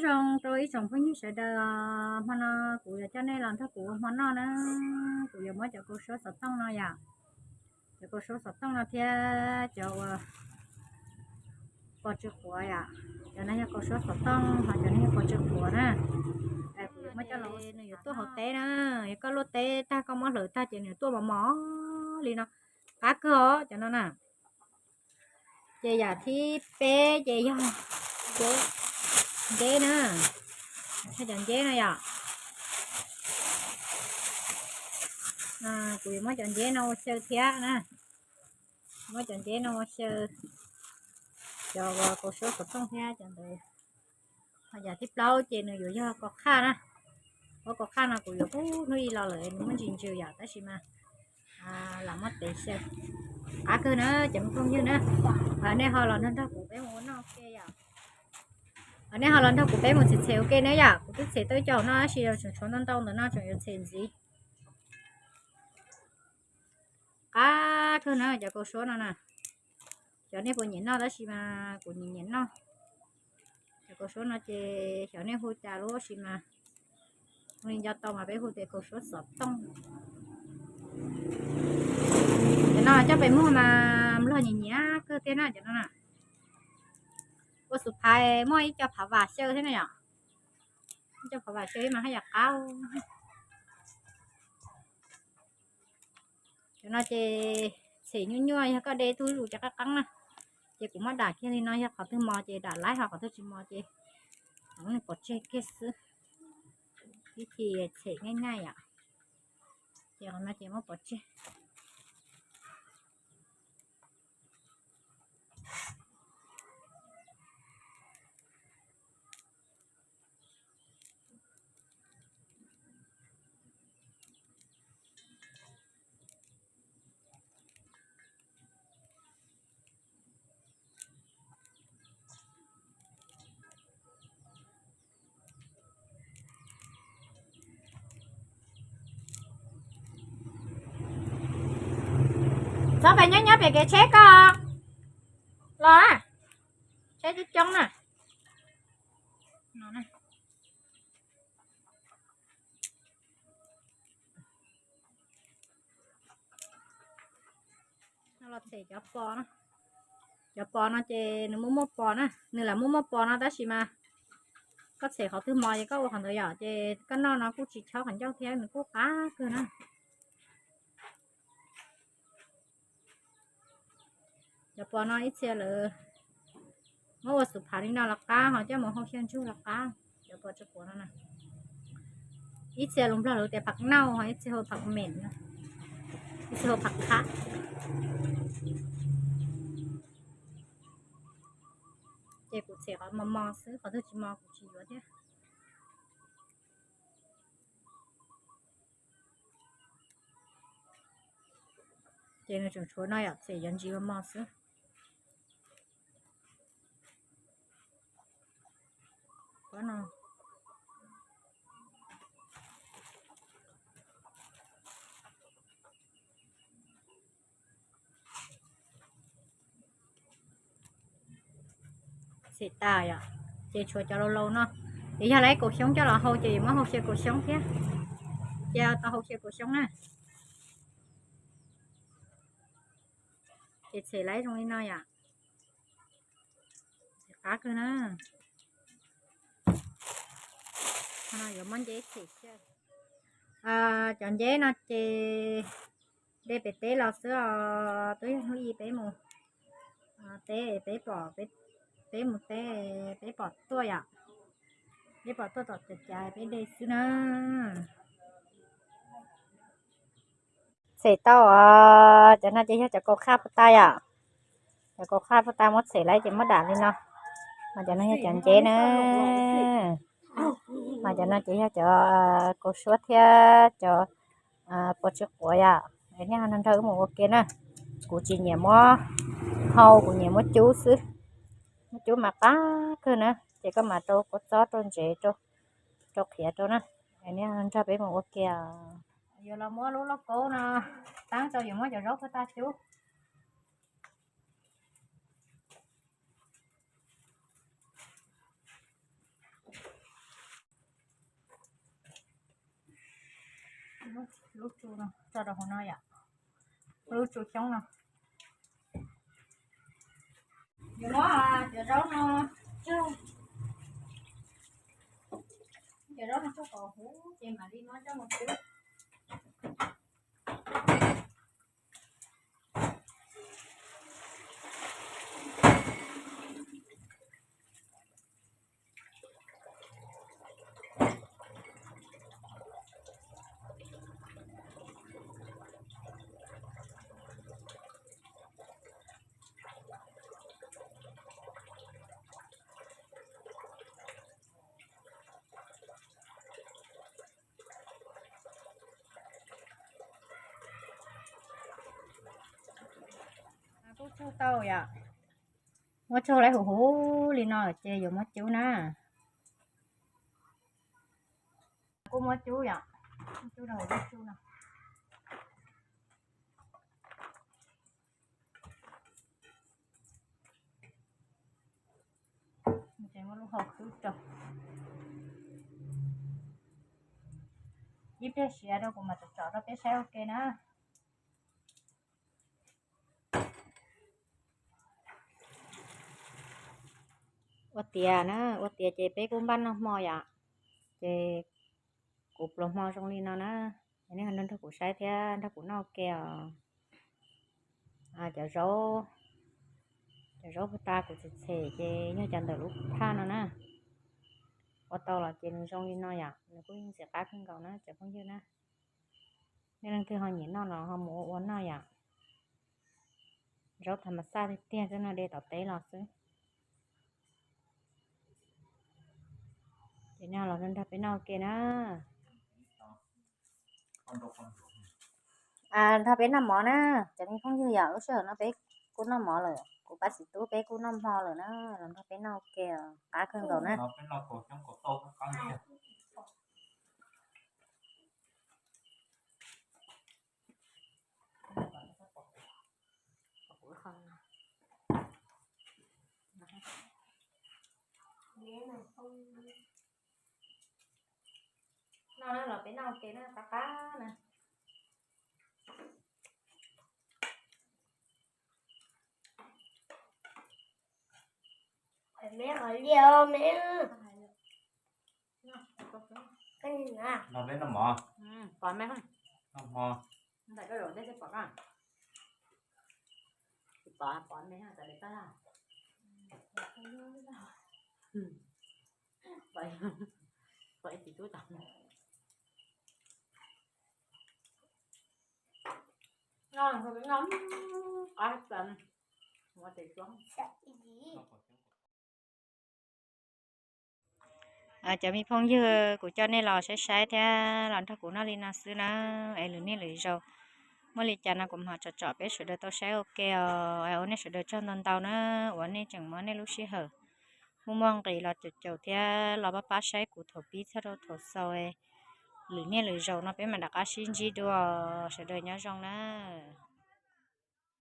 Zoo rau ib tsoom phooj ywg sawv daws, hmo no kuv yuav coj nej los nrog kuv ua hmo noj na. Kuv yuav muab cov kaus suab xov tooj no yom, cov kaus suab xov tooj no thiab cov uas pos tsw quav yom. Cov no yog kaus suab xov tooj, ho cov no yog pos tsw quav na. Kuv yuav muab coj los, nws yuav tuaj hauv teb na, yog koj luaj teb tag koj muab hlawv tag ces nws tuaj mos mos li no, qab kawg os cov no na. Ces yam thib peb ces yog nceb na, cov nceb no yom. Kuv yuav muab cov nceb no ua xyaw thiab na, muab cov nceb no ua xyaw, cov kaus suab xov tooj thiab cov ntawd. Ho yam thib plaub ces nws yuav yog kaus qhaj na. Ua kaus qhaj no kuv yuav pub hnub ib los lawm nws muaj ntsis ntsws yom, tab sis mas lam muab tev xyaw. Qab kawg na cov me phooj ywg na, nej ho los nrog nrog kuv peb mus ua noj ua ke yom. Nej ho los nrog kuv peb mus txhem txhem ua ke na yom. Kuv twb txhem tau ib co no tab sis tseem tshuav ntau ntau ntawm no tseem yuav txhem ntxiv. Qab kawg na cov kaus suab no na. Xyov nej puas nyiam noj tab sis mas kuv nyiam nyiam noj. Cov kaus suab no ces xyov nej hu cas lub sis mas, hu li nco tau mas peb hu tias kaus suab xov tooj. Cov no coj pem muag mas nplog nyiam nyiam kawg thiab na cov no na. Ua xub phaiv muaj ib co phav vam xyaw thiab na yom. Ib co phav vam xyaw thiab mas haj yam qab. Cov no ces txhem nyuaj nyuaj, yog koj de tug zus cov qab qeeb na. Ces kuv muab dam kiag li no, yog qhov twg mos ces dam laib, ho qhov twg tsis mos ces pov tseg kiag xwb. Ib thim txhem nyaj nyaj yom. Ces qhov no ces muab pov tseg. Txhob pes nyob nyob pem kev tsheb ko los, tsheb coob coob na. Los txhem cov pos, cov pos no ces nws muaj muaj pos na, nws lam muaj muaj pos no tab sis mas koj txhem qhov twg mos ces koj ua qhov ntawd yom, ces koj noj no kuj tsis chob qhov ncauj thiab nws kuj qab kawg na. Cov pos no ib txhia lawv muab ua xub phaiv li no los qab, ho coj mus hau xyaw ntsug los qab. Cov pos tsw quav no na, ib txhia lus Nplog lawv tias phav nauj, ho ib txhia hu phav mem, ib txhia hu phav qhab. Ces kuv txhem qhov mos mos xwb, qhov twg tsis mos kuv tsis yuav thiab. Ces nws tseem tshuav no yom, txhem yuav ntsis mos mos xwb. Txhem tas yom, ces tshuav cov laus laus no. Ces yog lawv kaum xyoob coj los hau ces yuav muab hau xyaw kaum xyoob thiab. Ces tau hau xyaw kaum xyoob na. Ces txhem lawv zoo li no yom. Qab kawg na. Yuav muab nceb txhem xyaw. Cov nceb no ces de pem teb los xwb os, twb yog hnub ib peb mus teb, peb pom, peb mus teb, peb pom tuaj yom, peb pom tuaj tom cav cav peb de xwb na. Txhem tau os, cov no ces yog cov kaus qhaj puag ta yom. Cov kaus qhaj puag ta muab txhem lawm ces muab dam li no. Mas cov no yog cov nceb na. Mas cov no ces yog cov kaus suab thiab cov pos tsw quav yom. Nej nrog nrog wb mus ua ke na. Kuv tsis nyiam muab hau, kuv nyiam muab cub xwb. Muab cub mas qab kawg na, ces koj mam rau kua txob rau ntsev rau qhiav rau na. Nej nrog peb mus ua ke. Yuav los muab lub lauj kaub no taab rau yuav muab cov zaub puag ta cub. Lub tsu no tso rau hauv no yom, lub tsu xyoob no. Yuav muab cov zaub no, cov zaub no tso kom huv ces mam li muab coj mus cub. Kuj tsaug tau yom, muab tsaug lawm huv huv li no ces yuav muab cub na. Kuj muab cub yom, cub rau hauv lub tsu no. Ces muab lub hau khwb rau ib pliag siav rau kuv mam tsom tsom rau peb saib ua ke na. Ua tiav na, ua tiav ces peb kuj npaj noj hmo yom. Ces kuv pluas hmo zoo li no na, nej nrog kuv saib thiab nrog kuv noj ua ke os. Cov zaub, cov zaub puag ta kuv txhem txhem ces yog cov ntawm lub phaj no na. Ua tau los ces nws zoo li no yom, nws kuj yeej ntxim qab kawg nkaus na cov phooj ywg na. Nej leej twg ho nyiam noj los ho mus ua ua noj yom. Zaub tham mas xaj tiag tiag, twb no de tom teb los xwb. Ces nej los nrog peb noj ua ke na. Nrog peb noj mov na, cov me phooj ywg yom, lub sij hawm no peb kuj noj mov lawm, kuv pab txiv tub peb kuj noj hmo lawm na, los nrog peb noj ua ke, qab kawg nkaus na. No los peb noj ua ke na, qab qab na. Me qhov liaj me. Noj peb noj mov. Pov me, noj hmo. Ntawm koj zaum ntej thiaj pom koj. Tsis pom, pov me txawm li koj. Pom, pom ib tug tub tod. Cov me phooj ywg, kuv coj nej los saib saib thiab los nrog kuv noj li no xwb na, es lwm niaj lwm zaus muaj li cas no kuv mam tsom tsom peb sawv daws tau saib ua ke os. Es ua nej sawv daws tsaug ntau ntau na, uas nej tseem muab nej lub sij hawm muaj muaj nqis los caum caum thiab los pab pab saib kuv thaum pib txog rau thaum xaus. Lwm niaj lwm zaus no peb mam rov qab sib ntsib dua, sawv daws nyob zoo na.